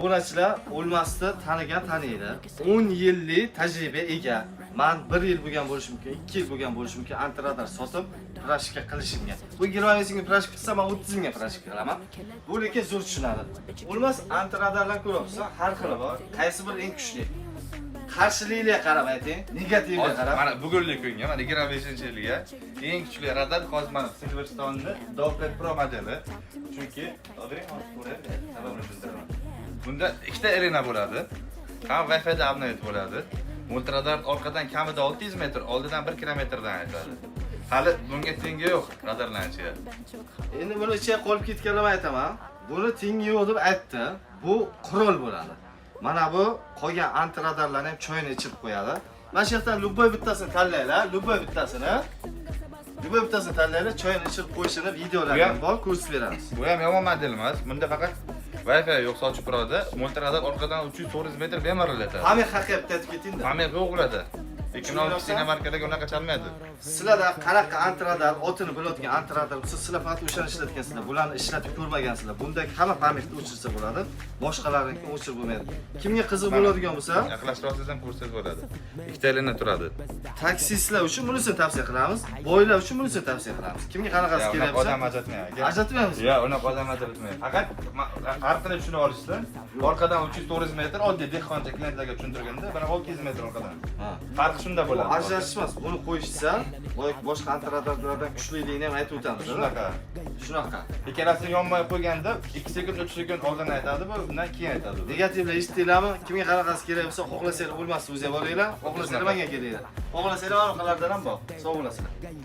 Obunachilar, O'lmasni tanigan taniydi. 10 yillik tajriba ega. Man 1 yil bo'lgan bo'lishi mumkin, 2 yil bo'lgan bo'lishi mumkin антирадар sotib прошивка qilishimga. Bu 25 mingga прошивка qilsa, man 30 mingga прошивка qilaman. Bu lekin zo'r tushunadi. O'lmas, антирадар lar ko'ryapsiz, har xili bor. Qaysi biri eng kuchli? Qarshiliklarga qarab ayting, negativga Hozir qarab. Mana bugungi kunga, mana 25-yilga eng kuchli radar hozir mana Silverstone'ni Doppler Pro modeli. Chunki hozir hozir ko'raylik, sababini tushuntiraman. Bunda ikkita RNA bo'ladi. Ham Wi-Fi'da обновить bo'ladi. Multiradar orqadan kamida 600 metr, oldidan 1 kilometrdan aytadi. Hali bunga tengi yo'q radarlar ichida. Endi buni ichiga qolib ketganlar aytaman. Buni tengi yo'q deb aytdi. Bu qurol bo'ladi. Mana bu qolgan антирадар larni ham choyini ichib qo'yadi. Mana shu yerdan любой bittasini tanlanglar, любой bittasini. Любой bittasini tanlanglar, choyini ichib qo'yishini videolari Bu ham- ham bor, ko'rsatib beramiz. Bu ham yomon model emas. Bunda faqat Wi-Fi yo'q Sochi Pro'da. Multiradar orqadan 300-400 metr bemalol aytadi. Hamma haqi bitta aytib ketingda. Hamma yo'q bo'ladi. 2006 markalarga unaqa chalmaydi. Sizlarda qanaqa антирадар otini biladigan антирадар bo'lsa, sizlar faqat o'shani ishlatgansizlar, bularni ishlatib ko'rmagansizlar. Bundagi hamma память ni o'chirsa bo'ladi, boshqalarini o'chirib bo'lmaydi. Kimga qiziq bo'ladigan bo'lsa, Yaqinlashtirib ham ko'rsangiz bo'ladi. Ikkita elina turadi. Taksistlar uchun bunisini tavsiya qilamiz, boylar uchun bunisini tavsiya qilamiz. Kimga qanaqasi Ya, kerak unaqa bo'lsa, odam ajratmang aka. Ajratmaymiz. Ya, unaqa odam ajratmang. Faqat farqini tushunib olishsin. Orqadan 300-400 metr oddiy dehqoncha klientlarga tushuntirganda, mana 600 metr orqadan. Ha. Farqi shunda Bu bo'ladi. Ajratish emas, buni qo'yishsa, boyagi boshqa антирадар lardan kuchliligini ham aytib o'tamiz. Shunaqa. Shunaqa. Ikkalasini yonmay qo'yganda 2 sekund, 3 sekund oldin aytadi bu, undan keyin aytadi. Negativlar eshitdinglarmi? Kimga qanaqasi kerak bo'lsa, xohlasanglar, O'lmasni o'zi olinglar, xohlasanglar, menga kelinglar. Xohlasanglar, orqalardan ham bor. Sog' bo'lasizlar.